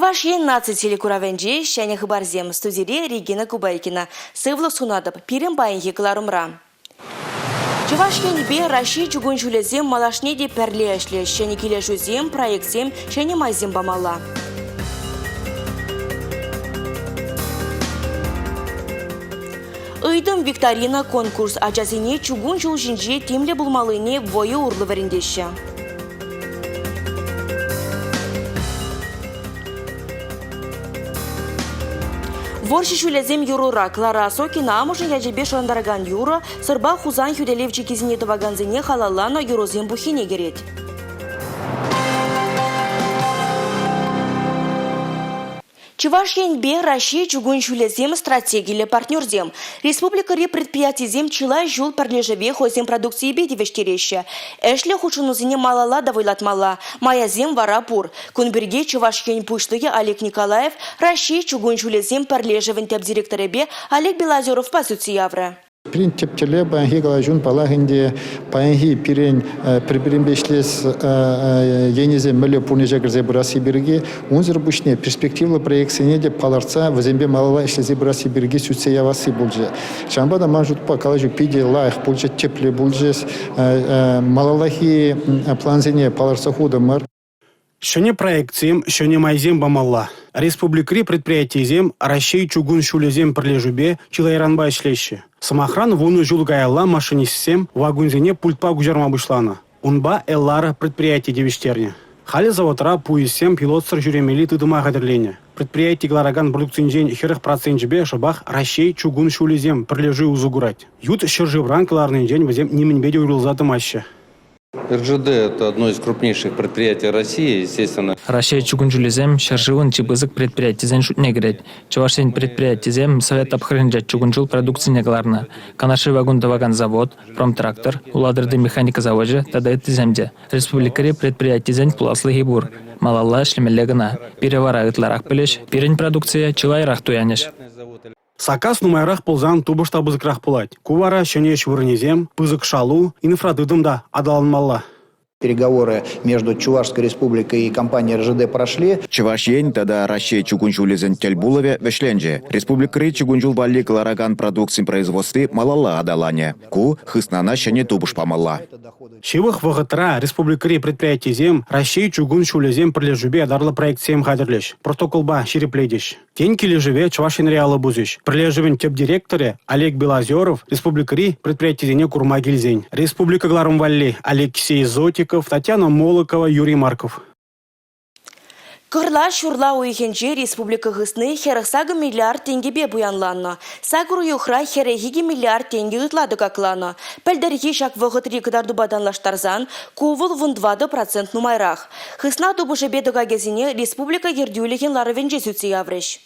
Чӑваш Ен наци телекуравӗнче ҫӗнӗ хыпарсем. Студире Регина Кубайкина. Сывлӑх сунатӑп пирӗн паянхи кӑларӑмра. Чӑваш Енпе Раҫҫей чукун ҫулӗсем малашне те пӗрле ӗҫлӗҫ. Ҫӗнӗ килӗшӳсем, проектсем, ҫӗнӗ майсем памалла. Ыйтӑм викторина конкурс ачасене чукун ҫул ҫинче тимлӗ пулмаллине вӑйӑ урлӑ вӗрентеҫҫӗ. Вӑрҫӑ ҫулӗсем юрӑра Клара Осокина амӑшӗн ячӗпе шӑрантаракан юрӑ Сӑрпа Хусан хӳтӗлев чиккисене тӑвакансене халалланӑ юрӑсен пуххине кӗрет. Чӑваш Енпе Раҫҫей чукун ҫулӗсем стратегиллӗ партнерсем. Республикӑри предприятисем чылай ҫул пӗрлешӗве хӑйсен продукцийӗпе тивӗҫтереҫҫӗ. Ӗҫлӗ хутшӑнусене малалла та вӑйлатмалла, майӗсем вара пур. Кун пирки Чӑваш Ен Пуҫлӑхӗ Олег Николаев Раҫҫей чукун ҫулӗсем пӗрлешӗвӗн тӗп директорӗпе Олег Белозеровпа сӳтсе яврӗ. Пирӗн тӗп тӗллев паянхи калаҫун, паллах ӗнтӗ, паянхи пирӗн пӗр-пӗринпе ӗҫлес енӗсем мӗнле пурнӑҫа кӗрсе пырасси пирки, унсӑр пуҫне перспективлӑ проектсене те палӑртса вӗсемпе малалла ӗҫлесе пырасси пирки сӳтсе явасси пулчӗ. Ҫавӑнпа та ман шутпа калаҫу питӗ лайӑх пулчӗ, тӗплӗ пулчӗ. Малаллахи плансене палӑртса хутӑмӑр. Ҫӗнӗ проектсем, ҫӗнӗ майсем памалла. Республикӑри предприятисем Раҫҫей чукун ҫулӗсем пӗрлешӳпе чылайранпа ӗҫлеҫҫӗ. Сӑмахран, 10 ҫул каялла машинистсем вакунсене пультпа куҫарма пуҫланӑ. Унпа «Элара» предприяти тивӗҫтернӗ. Халӗ заводра пуйӑссем пилотсӑр ҫӳремелли тытӑма хатӗрленӗ. Предприяти кӑларакан продукцинчен 40 проценчӗпе шӑпах Раҫҫей чукун ҫулӗсем пӗрлешӳ усӑ курать. Ют ҫӗршывран кӑларнинчен вӗсем нимӗнпе те уйрӑлса тӑмаҫҫӗ. РЖД – это одно из крупнейших предприятий России, естественно. Раҫҫей чукун ҫулӗсем ҫӗршывӑн чи пысӑк предприятисен шутне кӗрет. Чӑваш Ен предприятисем совет тапхӑрӗнче чукун ҫул продукцине кӑларнӑ. Канашри вакун тӑвакан завод, промтрактор, Улатӑрти механика завочӗ тата ыттисем те. Республикӑри предприятисен пуласлӑхӗ пур, малалла ӗҫлемелле кӑна. Пире вара ытларах пӗлӗҫ, пирӗн продукцие чылайрах туянӗҫ. Саккас нумайрах пулсан тупӑш та пысӑкрах пулать. Ку вара ҫӗнӗ ӗҫ вырӑнӗсем, пысӑк шалу, инфратытӑм та аталанмалла. Переговоры между Чувашской Республикой и компанией РЖД прошли. Чӑваш Ен тата Раҫҫей чукун ҫулӗсен тӗл пулӑвӗ вӗҫленчӗ. Республикӑри чукун ҫул валли кӑларакан продукцин производстви малалла аталанӗ. Ку хыснана ҫӗнӗ тупӑш памалла. Ҫывӑх вӑхӑтра республикӑри предприятисем Раҫҫей чукун ҫулӗсем пӗрлешӳпе ятарлӑ проектсем хатӗрлӗҫ, протоколпа ҫирӗплетӗҫ. Тен, килӗшӗве Чӑваш Енре алӑ пусӗҫ. Пӗрлешӗвӗн тӗп директорӗ Олег Белозеров республикӑри предприятисене курма килсен. Республика кӑларӑм валли Алексей Зотиков, Татьяна Молокова, Юрий Марков. Кӑрлач-ҫурла уйӑхӗнче республика хысни 48 миллиард тенкӗпе пуянланнӑ. Сакӑр уйӑхра 42 миллиард тенкӗ ытла тӑкакланӑ. Пӗлтӗрхи ҫак вӑхӑтри кӑтартупа танлаштарсан ку вӑл 14% нумайрах. Хысна тупӑшӗпе тӑкакӗсене республика ертӳлӗхӗн ларӑвӗнче сӳтсе яврӗҫ.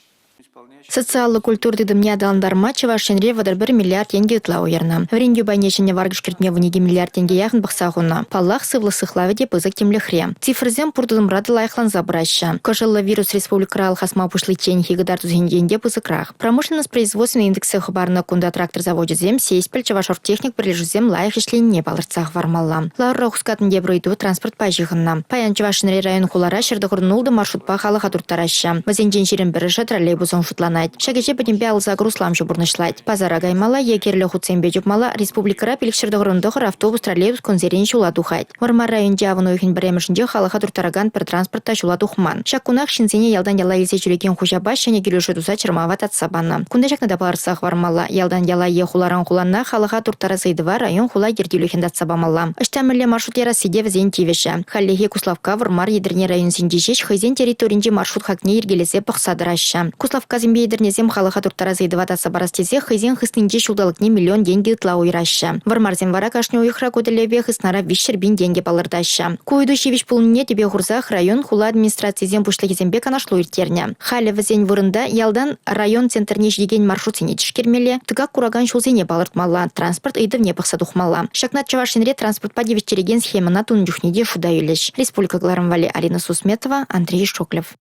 Социаллӑ культура тытӑмне аталантарма Чӑваш Енре 31 миллиард тенкӗ ытла уйӑрнӑ. Вӗрентӳ пайне ҫӗнӗ варкӑш кӗртме 12 миллиард тенкӗ яхӑн пӑхса хунӑ. Паллах, сывлӑх сыхлавӗ те пысӑк тимлӗхре. Цифрӑсем пур тытӑмра та лайӑхланса пыраҫҫӗ. Кӑшӑллӑ вирус республикӑра алхасма пуҫличченхи кӑтартусенчен те пысӑкрах. Промышленность производствин индексӗ хӑпарнӑ кунта трактор завочӗсем, Сеспель, Чӑвашоргтехник пӗрлешӳсем лайӑх ӗҫленине палӑртса хӑвармалла. Ларура хускатнӑ тепӗр ыйту транспортпа ҫыхӑннӑ. Паян Чӑваш Енри район-хулара 196 маршрутпа халӑха турттараҫҫӗ. Вӗсенчен 21-шӗ троллейбусӑн шутланать. Ҫак ӗҫе пӗтӗмпе алсакӑр усламҫӑ пурнӑҫлать. Пасара каймалла е кирлӗ хутсемпе чупмалла республикӑра 599 автобус троллейбус кунсерен ҫула тухать. Вӑрмар районӗнче авӑн уйӑхӗн пӗрремӗшӗнче халӑха турттаракан пӗр транспорт та ҫула тухман. Ҫак кунах ҫынсене ялтан яла илсе ҫӳрекен хуҫапа ҫӗнӗ килӗшӳ туса чӑрмава татса панӑ. Кунта ҫакна та палӑртса хӑвармалла. Ялтан яла е хуларан хулана халӑха турттарас ыйтӑва район-хула ертӳлӗхӗн татса памалла. Ӑҫта мӗнле маршрут ярасси те вӗсен тивӗҫӗ. Хальлӗхе Куславкка, Вӑрмар, Етӗрне районсенче ҫеҫ хӑйсен территоринчи маршрут хакне йӗркелесе пӑхса тӑраҫҫӗ. Куславккасемпе Етӗрнесем халӑха турттарас ыйтӑва татса парас тесе хӑйсен хыснинче ҫулталӑкне миллион тенкӗ ытла уйӑраҫҫӗ. Вӑрмарсем вара кашни уйӑхра ку тӗллевпе хыснара 300 пин тенкӗ палӑртаҫҫӗ. Ку ыйту ҫивӗч пулнине тӗпе хурсах район, хула администрацийӗсен пуҫлӑхӗсемпе канашлу ирттернӗ. Халӗ вӗсен вырӑнта ялтан район центрне ҫитекен маршрутсене тишкермелле, тӑкак куракан ҫулсене палӑртмалла, транспорт ыйтӑвне пӑхса тухмалла. Ҫакна Чӑваш Енре транспортпа тивӗҫтерекен схемӑна тунӑ чухне те шута илӗҫ. Республика кӑларӑм валли Алина Сусметова, Андрей Шоклев.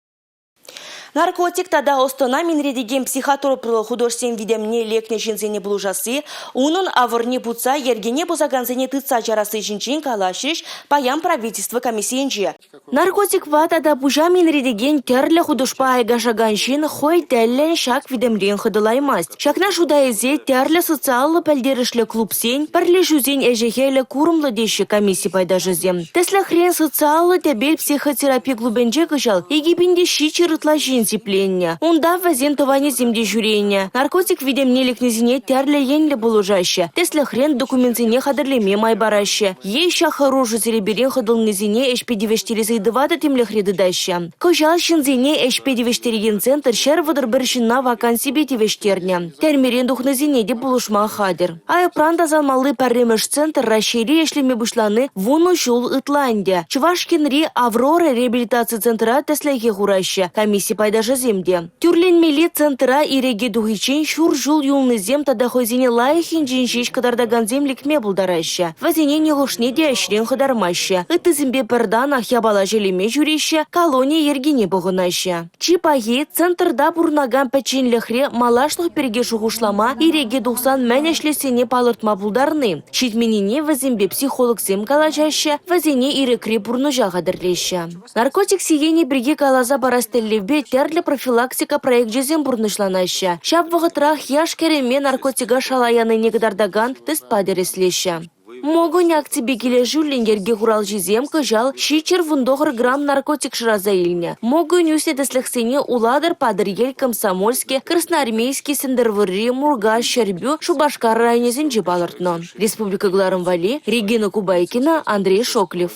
Наркотик тата ӑс-тӑна минретекен психотроплӑ хутӑшсен витӗмне лекнӗ ҫынсене пулӑшасси, унӑн авӑрне путса йӗркене пӑсакансене тытса чарасси ҫинчен калаҫрӗҫ паян правительство комиссийӗнче. Наркотикпа тата пуҫа минретекен тӗрлӗ хутӑшпа айкашакан ҫын хӑй тӗллӗн ҫак витӗмрен хӑтӑлаймасть. Ҫакна шута илсе тӗрлӗ социаллӑ пӗлтерӗшлӗ клубсен, пӗрлешӳсен ӗҫӗ-хӗлӗ курӑмлӑ теҫҫӗ комисси пайташӗсем. Тӗслӗхрен, социаллӑ тӗпел психотерапи клубӗнче кӑҫал 2700 ытла ҫын сипленнӗ. Унта вӗсен тӑванӗсем те ҫӳренӗ. Наркотик витӗмне лекнисене тӗрлӗ енлӗ пулӑшаҫҫӗ. Тӗслӗхрен, документсене хатӗрлеме май параҫҫӗ. Е ҫак хӑрушӑ сереперен хӑтӑлнисене ӗҫпе тивӗҫтерес ыйтӑва та тимлӗхре тытаҫҫӗ. Кӑҫал ҫынсене ӗҫпе тивӗҫтерекен центр 131 ҫынна вакансипе тивӗҫтернӗ. Тӗрмерен тухнисене те пулӑшма хатӗр. Айӑпран тасалмалли пӗрремӗш центр Раҫҫейре ӗҫлеме пуҫлани вунӑ ҫул ытла ӗнтӗ. Чӑваш Енри «Аврора» реабилитаци центра тӗслӗхе хураҫҫӗ комисси пайташӗсем те. Тӳрленмелли центра ирӗке тухиччен ҫур ҫул юлнисем тата хӑйсене лайӑх енчен ҫеҫ кӑтартакансем лекме пултараҫҫӗ. Вӗсене нихӑшне те ӗҫрен хӑтармаҫҫӗ. Ыттисемпе пӗр танах япала ҫӗлеме ҫӳреҫҫӗ, колони йӗркине пӑхӑнаҫҫӗ. Чи пахи, центрта пурӑнакан пӗчченлӗхре малашлӑх пирки шухӑшлама, ирӗке тухсан мӗн ӗҫлессине палӑртма пултарни. Ҫитменнине вӗсемпе психологсем калаҫаҫҫӗ, вӗсене ирӗкри пурнӑҫа хатӗрлеҫҫӗ. Наркотик сиенӗ пирки каласа парас тӗллевпе тӗрлӗ профилактика проекчӗсем пурнӑҫланаҫҫӗ. Ҫав вӑхӑтрах яш-кӗрӗме наркотика шала янине кӑтартакан тестпа тӗрӗслеҫҫӗ. Мӑкӑнь акципе килӗшӳллӗн йӗрке хуралҫисем кӑҫал 719 грамм наркотик шыраса илнӗ. Мӑкӑнь ӳснӗ тӗслӗхсене Улатӑр, Патӑрьел, Комсомольски, Красноармейски, Сӗнтӗрвӑрри, Муркаш, Ҫӗрпӳ, Шупашкар районӗсенче палӑртнӑ. Республика кӑларӑм валли Регина Кубайкина, Андрей Шоклев.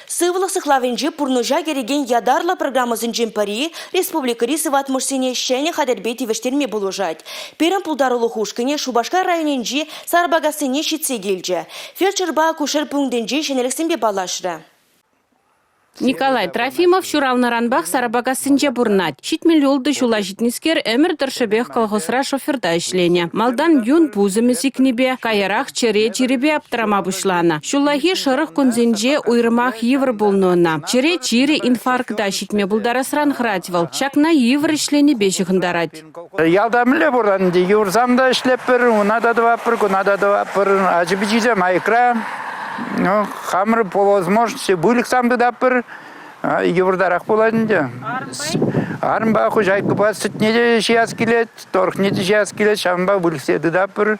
Сывлӑх сыхлавӗнче пурнӑҫа кӗрекен ятарлӑ программӑсенчен пӗри республикӑри сыватмӑшсене ҫӗнӗ хатӗрпе тивӗҫтерме пулӑшать. Пирӗн пултарулӑх ушкӑнӗ Шупашкар районӗнчи Сарпакассине ҫитсе килчӗ. Фельдшерпа акушер пунктӗнчи ҫӗнӗлӗхсемпе паллашрӗ. Николай Трофимов ҫуралнӑранпах Сарапакассинче пурӑнать. 76 ҫула ҫитнӗскер ӗмӗр тӑршшӗпех колхозра шоферта ӗҫленӗ. Малтан юн пусӑмӗ сикнипе, каярах чӗре чирӗпе аптӑрама пуҫланӑ. Ҫуллахи шӑрӑх кунсенче уйрӑмах йывӑр пулнӑ ӑна. Чӗре чирӗ инфаркта ҫитме пултарасран хӑрать вӑл. Ҫакна йывӑр ӗҫленипе ҫыхӑнтарать. Ялта мӗнле пур ӗнтӗ, юрсан та ӗҫлетпӗр, уна та тӑватпӑр, куна та тӑватпӑр. Ачи-пӑчисем айкра. Ну, хамӑр по возможности выльӑхсем тытатпӑр. Йывӑртарах пулать ӗнтӗ. Арӑмпа хуҫайкӑпа сӗтне те ҫиес килет, торфне те ҫиес килет, ҫавӑнпа выльӑхсене тытатпӑр.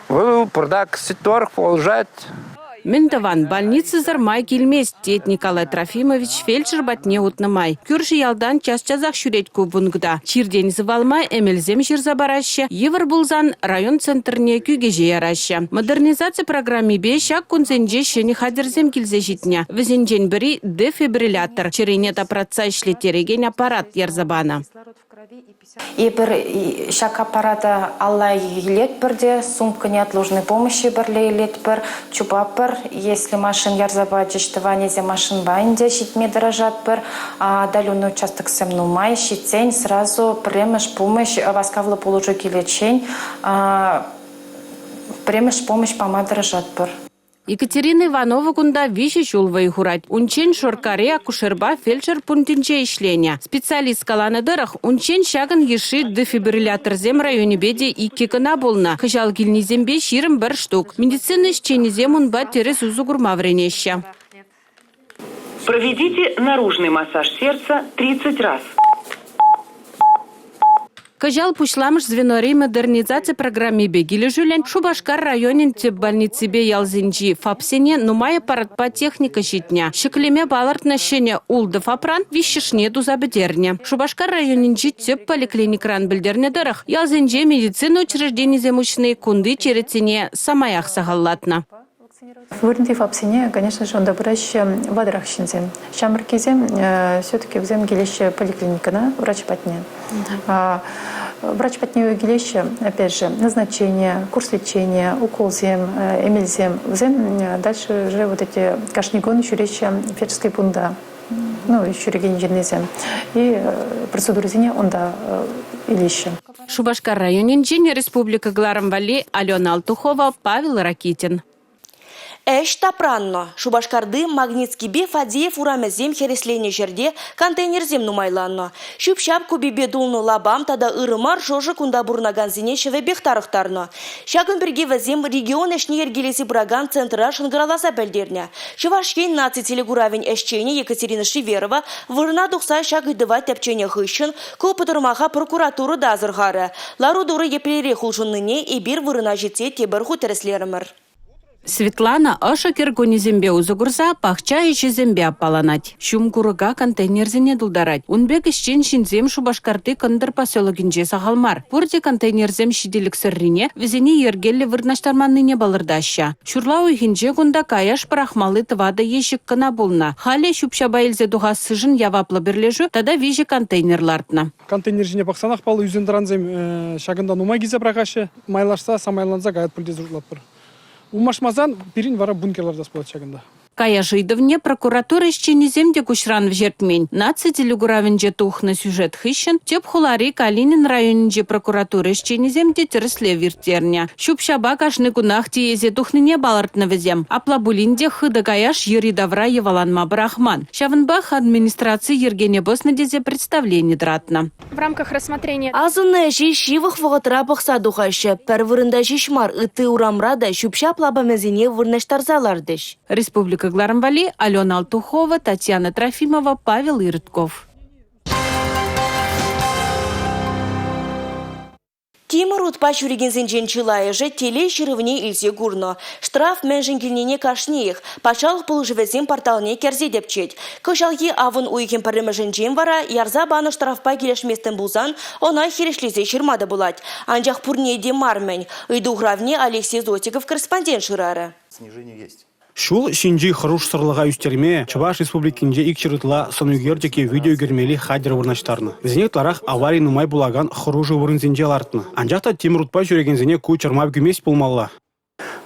Вӑл пӑртак сӗт торф пулӑшать. Мӗн тӑван, больницӑсӑр май килмест, тет Николай Трофимович фельдшер патне утнӑ май. Кӳршӗ ялтан час-часах ҫӳрет ку пункта. Чиртен сывалма эмелсем ҫырса параҫҫӗ, йывӑр пулсан район центрне Кӳкеҫе яраҫҫӗ. Модернизаци программипе ҫак кунсенче ҫӗнӗ хатӗрсем килсе ҫитнӗ. Вӗсенчен пӗри дефибриллятор, чӗрене тапратса ӗҫлеттерекен аппарат ярса панӑ. Эпир ҫак аппарата алла илетпӗр те сумка неотложной помощи пӗрле илетпӗр, чупатпӑр. Если машин ярса пачӗҫ, тӑванӗсем машинпа ӗнтӗ ҫитме тӑрӑшатпӑр. Отдаленный участоксем нумай, ҫитсен сразу пӗрремӗш помощь, васкавлӑ пулӑшу киличчен пӗрремӗш помощь пама тӑрӑшатпӑр. Екатерина Иванова кунта виҫӗ ҫул вӑй хурать. Унччен Шорккари акушерпа фельдшер пунктӗнче ӗҫленӗ. Специалист каланӑ тӑрӑх, унччен ҫакӑн йышши дефибрилляторсем районӗпе те иккӗ кӑна пулнӑ. Кӑҫал килнисемпе 21 штук. Медицина ӗҫченӗсем унпа тӗрӗс усӑ курма вӗренеҫҫӗ. Проведите наружный массаж сердца 30 раз. Кӑҫал пуҫламӑш звенори модернизаци программипе килӗшӳллӗн Шупашкар районӗн тӗп больниципе ялсенчи ФАПсене нумай аппаратпа техника ҫитнӗ. Ҫӗклеме палӑртнӑ ҫӗнӗ ултӑ ФАПран виҫҫӗшне туса пӗтернӗ. Шупашкар районӗнчи тӗп поликлиникӑран пӗлтернӗ тӑрӑх, ялсенче медицина учрежденисем уҫни кунти черетсене самаях сахаллатнӑ. Вырӑнти ФАПсене, конечно же, унта пыраҫҫӗ ватӑрах ҫынсем. Ҫамрӑккисем все-таки вӗсем килеҫҫӗ поликлиникӑна врач патне. Врач патне килеҫҫӗ, опять же, назначение, курс лечения, уколсем, эмелсем. Вӗсем дальше уже вот эти кашни кун ҫӳреҫҫӗ фельдшерский пункта, ну, ҫӳрекен ҫыннисем. И процедурӑсене унта илеҫҫӗ. Шупашкар районӗнчен республика кӑларӑм валли Алена Алтухова, Павел Ракитин. Ӗҫ тапраннӑ. Шупашкарти Магницкипе Фадеев урамӗсем хӗресленнӗ ҫӗрте контейнерсем нумайланнӑ. Ҫӳп-ҫап купипе тулнӑ лапам тата ырӑ мар шӑршӑ кунта пурӑнакансене ҫӑвӗпех тарӑхтарнӑ. Ҫакӑн пирки вӗсем регион ӗҫне йӗркелесе пыракан центра шӑнкӑравласа пӗлтернӗ. Чӑваш Ен наци телекуравӗн ӗҫченӗ Екатерина Шиверова вырӑна тухса ҫак ыйтӑва тӗпченӗ хыҫҫӑн ку пӑтӑрмаха прокуратура та асӑрхарӗ. Лару-тӑру еплерех улшӑннине эпир вырӑна ҫитсе тепӗр хут тӗрӗслерӗмӗр. Светлана ӑшӑ кӗр кунӗсемпе усӑ курса пахча ӗҫӗсемпе аппаланать. Ҫум курӑка контейнерсене тултарать. Ун пек ӗҫчен ҫынсем Шупашкарти Кӑнтӑр поселокӗнче сахал мар. Пурте контейнерсем ҫителӗксӗррине, вӗсене йӗркеллӗ вырнаҫтарманнине палӑртаҫҫӗ. Ҫурла уйӑхӗнче кунта каяш пӑрахмалли тӑватӑ ещӗк кӑна пулнӑ. Халӗ ҫӳп-ҫапа илсе тухассишӗн яваплӑ пӗрлешӳ тата виҫӗ контейнер лартнӑ. Контейнер ҫине пӑхсанах паллӑ ӳсен-тӑрансем ҫакӑнта нумай килсе пӑрахаҫҫӗ. Майлашса, самайланса каятпӑр тесе шутлатпӑр. Ылмашмасан пирӗн вара бункер лартас пулать ҫакӑнта. Каяш ыйтӑвне прокуратура ӗҫченӗсем те куҫран вӗҫертмен. Наци телекуравӗнче тухнӑ сюжет хыҫҫӑн тӗп хулари Калинин районӗнчи прокуратура ӗҫченӗсем те тӗрӗслев ирттернӗ. Ҫӳп-ҫапа кашни кунах тиесе тухнине палӑртнӑ вӗсем. Апла пулин те хытӑ каяш йӗри-тавра йӑваланма пӑрахман. Ҫавӑнпах администраци йӗркене пӑснӑ тесе представлени тӑратнӑ. В рамках рассмотрения Асӑннӑ ӗҫе ҫывӑх вӑхӑтра пӑхса тухаҫҫӗ. Пӗр вырӑнта ҫеҫ мар, ытти урамра та ҫӳп-ҫап лапамӗсене вырнаҫтарса лартӗҫ. Республика кӑларӑм валли Алена Алтухова, Татьяна Трофимова, Павел Иртков. Тимӗр утпа ҫӳрекенсенчен чылайӑшӗ телей ҫырӑвне илсе курнӑ. Штраф мӗншӗн килнине кашниех патшалӑх пулӑшӑвӗсен порталне кӗрсе тӗпчет. Кӑҫалхи авӑн уйӑхӗн пӗрремӗшӗнчен вара ярса панӑ штрафпа килӗшместӗн пулсан ӑна хирӗҫлесе ҫырма та пулать. Анчах пурне те мар-мӗн. Ыйту хуравне Алексей Зотиков корреспондент шырарӗ. Ҫул ҫинчи хӑрушсӑрлӑха ӳстерме Чӑваш Республикинче 200 ытла сӑн ӳкерчӗк е видео ӳкермелли хатӗр вырнаҫтарнӑ. Вӗсене ытларах авари нумай пулакан хӑрушӑ вырӑнсенче лартнӑ. Анчах та тимӗр утпа ҫӳрекенсене ку чӑрмав кӳмест пулмалла.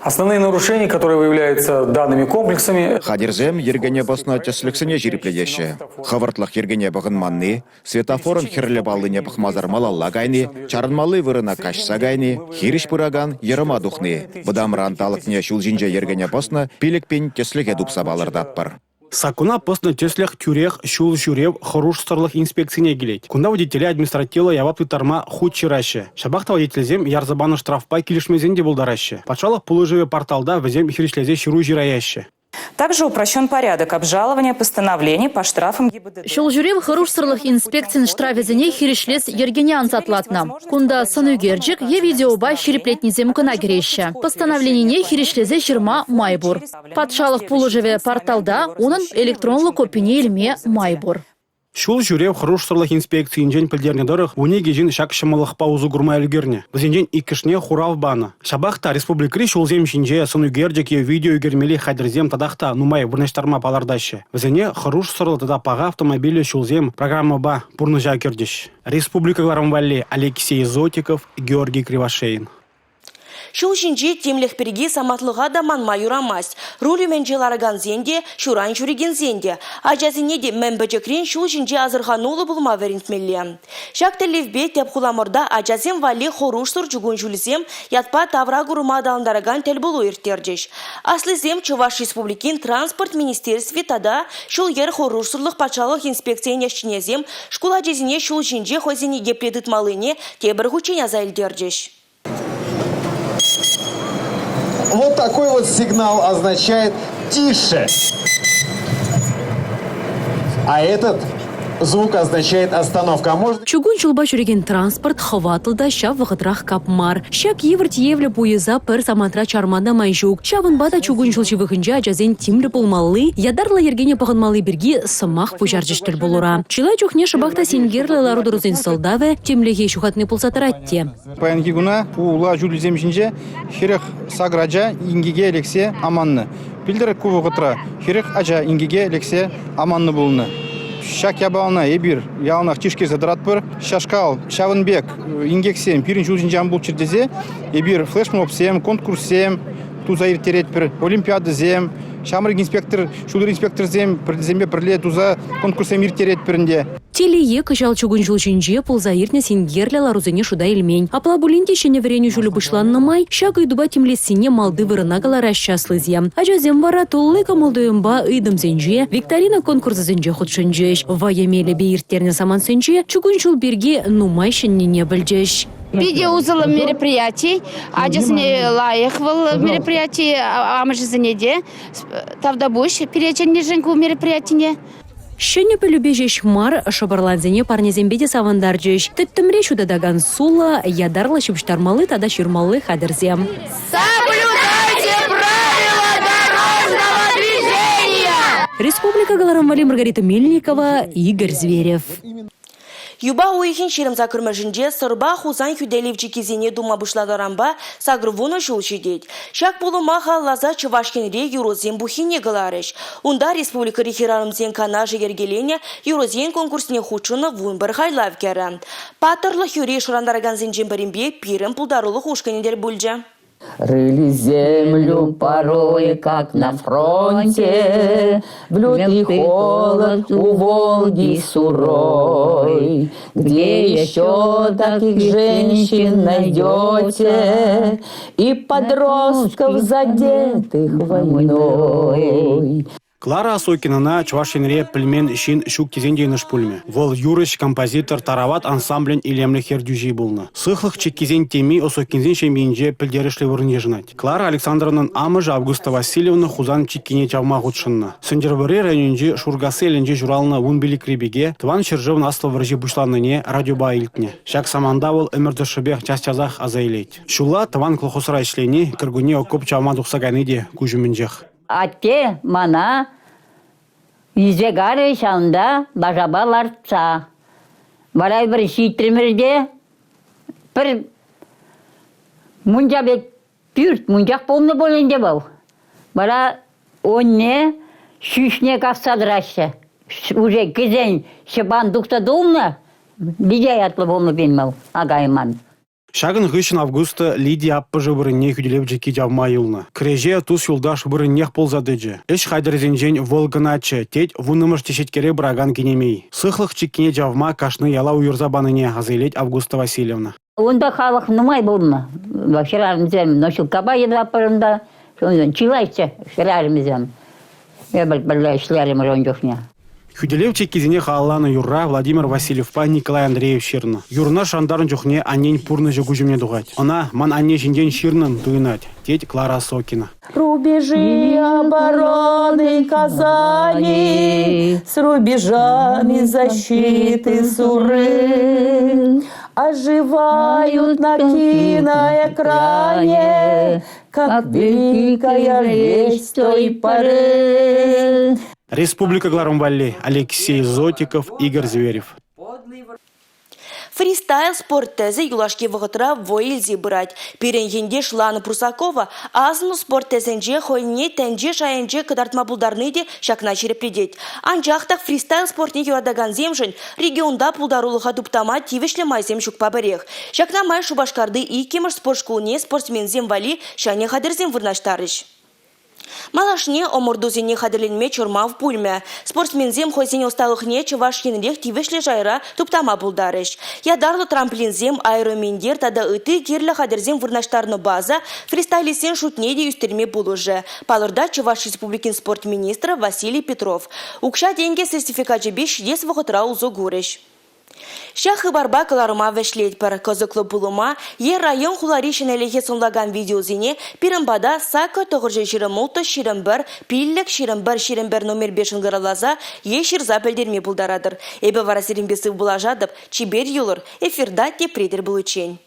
Основные нарушения, которые выявляются данными комплексами. Хатӗрсем йӗркене пӑснӑ тӗслӗхсене ҫирӗплетеҫҫӗ. Хӑвӑртлӑх йӗркене пӑхӑнманни, Светофорӑн хӗрлӗ паллине пӑхмасӑр малалла кайни, чарӑнмалли вырӑна каҫса кайни, хирӗҫ пыракан йӑрӑма тухни, вӑтамран талӑкне ҫул ҫинче йӗркене пӑснӑ 5000 тӗслӗхе тупса палӑртатпӑр. Саккуна пӑснӑ тӗслӗх тӳрех ҫул ҫӳрев хӑрушсӑрлӑх инспекцине килет. Кунта водителе административлӑ явап тыттарма хут ҫыраҫҫӗ. Ҫапах та водительсем ярса панӑ штрафпа килӗшмесен те пултараҫҫӗ. Патшалӑх пулӑшӑвӗ порталта вӗсем хирӗҫлесе ҫыру ҫыраяҫҫӗ. Также упрощен порядок обжалования постановлений по штрафам ГИБДД. Ҫул ҫӳрев хӑрушсӑрлӑх инспекцин штрафӗсене хирӗҫлес йӗркене ансатлатнӑ. Кунта сӑн ӳкерчӗк е видеопа ҫирӗплетнисем кӑна кӗреҫҫӗ. Постановленине хирӗҫлесе ҫырма май пур. Патшалӑх пулӑшӑвӗ порталта унӑн электронлӑ копине илме май пур. Ҫул ҫӳрев хӑрушсӑрлӑх инспекцийӗнчен пӗлтернӗ тӑрӑх, 12 ҫын ҫак ҫӑмӑллӑхпа усӑ курма ӗлкӗрнӗ. Вӗсенчен иккӗшне хурав панӑ. Ҫапах та республикӑри ҫулсем ҫинче сӑн ӳкерчӗк е видео ӳкермелли хатӗрсем татах та нумай вырнаҫтарма палӑртаҫҫӗ. Вӗсене «Хӑрушсӑрлӑ тата паха автомобильлӗ ҫулсем» программӑпа пурнӑҫа кӗртӗҫ. Республика кӑларӑм валли Алексей Зотиков, Георгий Кривошеин. Ҫул ҫинчи тимлӗх пирки самантлӑха та манма юрамасть. Руль умӗнче ларакансен те, ҫуран ҫӳрекенсен те, ачасене те мӗн пӗчӗкрен ҫул ҫинче асӑрхануллӑ пулма вӗрентмелле. Ҫак тӗллевпе тӗп хуламӑрта ачасем валли хӑрушсӑр чукун ҫулсем ятпа тавра курӑма аталантаракан тӗлпулу ирттерчӗҫ. Аслисем Чӑваш Республикин транспорт министерстви тата ҫул-йӗр хӑрушсӑрлӑх патшалӑх инспекцийӗн ӗҫченӗсем шкул ачисене ҫул ҫинче хӑйсене епле тытмаллине тепӗр хутчен аса илтерчӗҫ. Вот такой вот сигнал означает «тише». А этот звук означает остановка. А может... Чукун ҫулпа ҫӳрекен транспорт хӑватлӑ та ҫав вӑхӑтрах капмар. Ҫак йывӑр тиевлӗ пуйӑса пӗр самантра чарма та май ҫук. Ҫавӑнпа та чукун ҫул ҫывӑхӗнче ачасен тимлӗ пулмалли, ятарлӑ йӗркене пӑхӑнмалли пирки сӑмах пуҫарчӗҫ тӗл пулура. Чылай чухне шӑпах та синкерлӗ лару-тӑрусен сӑлтавӗ тимлӗхе ҫухатни пулса тӑрать те. Паянхи куна хула ҫулӗсем ҫинче 48 ача инкеке лексе аманнӑ. Пӗлтӗр ку вӑхӑтра 40 ача инкеке лексе аманнӑ пулнӑ. Ҫак япалана эпир яланах тишкерсе тӑратпӑр. Ҫашкал ҫавӑн пек инкексем пирӗн ҫул ҫинче ан пулччӑр тесе эпир флешмобсем, конкурссем туса ирттеретпӗр, олимпиадӑсем. Ҫамрӑк инспектор, ҫул-йӗр инспекторсем пӗрле пӗрле туса конкурссем ирттеретпӗр ӗнтӗ. Телее, кӑҫал чукун ҫул ҫинче пулса иртнӗ синкерлӗ ларусене шута илмен. Апла пулин те ҫӗнӗ вӗренӳ ҫулӗ пуҫланнӑ май ҫак ыйтупа тимлессине малти вырӑна кӑлараҫҫӗ аслисем. Ачасем вара тулли кӑмӑл-туйӑмпа ыйтӑмсенче, викторина конкурсӗсенче хутшӑнчӗҫ. Вӑйӑ мелӗпе ирттернӗ самантсенче чукун ҫул пирки нумай ҫӗннине пӗлчӗҫ. Питӗ усӑллӑ мероприяти. Ачасене лайӑх вӑл мероприяти, амӑшӗсене те. Тавтапуҫ пире чӗннӗшӗн ку мероприятине. Ҫӗнӗ пӗлӳпе ҫеҫ мар, шӑпӑрлансене парнесемпе те савӑнтарчӗҫ. Тӗттӗмре ҫутатакан сулӑ, ятарлӑ ҫыпӑҫтармалли тата ҫырмалли хатӗрсем. Соблюдайте правила дорожного движения! Республика кӑларӑм валли Маргарита Мельникова, Игорь Зверев. Юпа уйӑхӗн 28-мӗшӗнче Сӑрпа Хусан хӳтӗлев чиккисене тума пуҫланӑранпа 80 ҫул ҫитет. Ҫак пулӑма халалласа Чӑваш Енре юрӑсен пуххине кӑларӗҫ. Унта республикӑри хӗрарӑмсен канашӗ йӗркеленӗ юрӑсен конкурсне хутшӑннӑ 11 хайлав кӗрӗ. Паттӑрлӑх юрри шӑрантаракансенчен пӗринпе пирӗн пултарулӑх ушкӑнӗ тӗл пулчӗ. Рыли землю порой, как на фронте, В лютый холод у Волги сурой. Где еще таких женщин найдете И подростков, задетых войной? Клара Осокинӑна Чӑваш Енре пӗлмен ҫын ҫук тесен те йӑнӑш пулмӗ. Вӑл юрӑҫ, композитор, Тарават ансамблӗн илемлӗх ертӳҫи пулнӑ. Сыхлӑх чиккисен теми Осокинсен ҫемйинче пӗлтерӗшлӗ вырӑн йышӑнать. Клара Александровнӑн амӑшӗ Августа Васильевна Хусан чиккине чавма хутшӑннӑ. Сӗнтӗрвӑрри районӗнчи Шуркасси ялӗнче ҫуралнӑ 15-ри пике Тӑван ҫӗршывӑн Аслӑ вӑрҫи пуҫланнине радиопа илтнӗ. Ҫак саманта вӑл ӗмӗр тӑршшӗпех час-часах аса илет. Ҫулла тӑван колхозра ӗҫлени, кӗркунне окоп чавма тухса кайни те куҫ умӗнчех. Атте мана илсе карӗ ҫавӑнта лашапа лартса. Вара эпир ҫитрӗмӗр те пӗр мунча пек пӳрт мунчах пулнӑ пуль ӗнтӗ вӑл. Вара онне ҫӳҫне касса тӑраҫҫӗ. Уже кӗсен ҫӑпан тухса тулнӑ, Лидия ятлӑ пулнӑ пин вӑл, акайман. Ҫакӑн хыҫҫӑн Августа Лидия аппӑшӗ вырӑнне хӳтӗлев чикки чавма юлнӑ. Кӗреҫе тус-юлташ вырӑннех пулса тӑчӗ. Ӗҫ хатӗрӗсенчен вӑл кӑначчӗ, тет вуннӑмӗш теҫеткере пыракан кинемей. Сыхлӑх чиккине чавма кашни яла уйӑрса панине аса илет Августа Васильевна. Унта халӑх нумай пулнӑ. Хӗрарӑмсем носилкӑпа йӑтатпӑр унта. Чылайччӗ хӗрарӑмсем. Эпир пӗрле ӗҫлерӗмӗр ун чухне. Хӳтӗлев чиккисене халалланӑ юрра Владимир Васильевпа Николай Андреев ҫырнӑ. Юрӑна шантарнӑ чухне аннен пурнӑҫӗ куҫ умне тухать. Ӑна ман анне ҫинчен ҫырнӑн туйӑнать, тет Клара Сокина. Рубежи обороны Казани с рубежами защиты Суры оживают на киноэкране, как великая весть той поры. Республика кӑларӑм валли Алексей Зотиков, Игорь Зверев. Фристайл спорт тӗсӗ юлашки вӑхӑтра вӑй илсе пырать. Пирӗн ентеш Лана Прусакова асӑннӑ спорт тӗсӗнче хӑйне тӗнче шайӗнче кӑтартма пултарни те ҫакна ҫирӗплетет. Анчах та фристайл спортне юратакансемшӗн регионта пултарулӑха туптама тивӗҫлӗ майсем ҫукпа пӗрех. Ҫакна май Шупашкарти иккӗмӗш спорт шкулне спортсменсем валли ҫӗнӗ хатӗрсем вырнаҫтарӗҫ. Малашне ӑмӑртусене хатӗрленме чӑрмав пулмӗ. Спортсменсем хӑйсен ӑсталӑхне Чӑваш Енрех тивӗҫлӗ шайра туптама пултарӗҫ. Ятарлӑ трамплинсем, аэроминтер тата ытти кирлӗ хатӗрсем вырнаҫтарнӑ база фристайлистсен шутне те ӳстерме пулӑшӗ, палӑртать Чӑваш Республикин спорт министрӗ Василий Петров. Укҫа-тенкӗ сертификачӗпе ҫитес вӑхӑтра усӑ курӗҫ. Ҫак хыпарпа кӑларӑма вӗҫлетпӗр. Кӑсӑклӑ пулӑма е район-хулари ҫӗнӗлӗхе сӑнлакан видеосене пирӗн пата саккӑр тӑхӑрҫӑ 26 21 5 21 21 номерпе шӑнкӑравласа е ҫырса пӗлтерме пултаратӑр. Эпӗ вара сирӗнпе сывпуллашатӑп. Чипер юлӑр. Эфирта тепре тӗл пуличчен.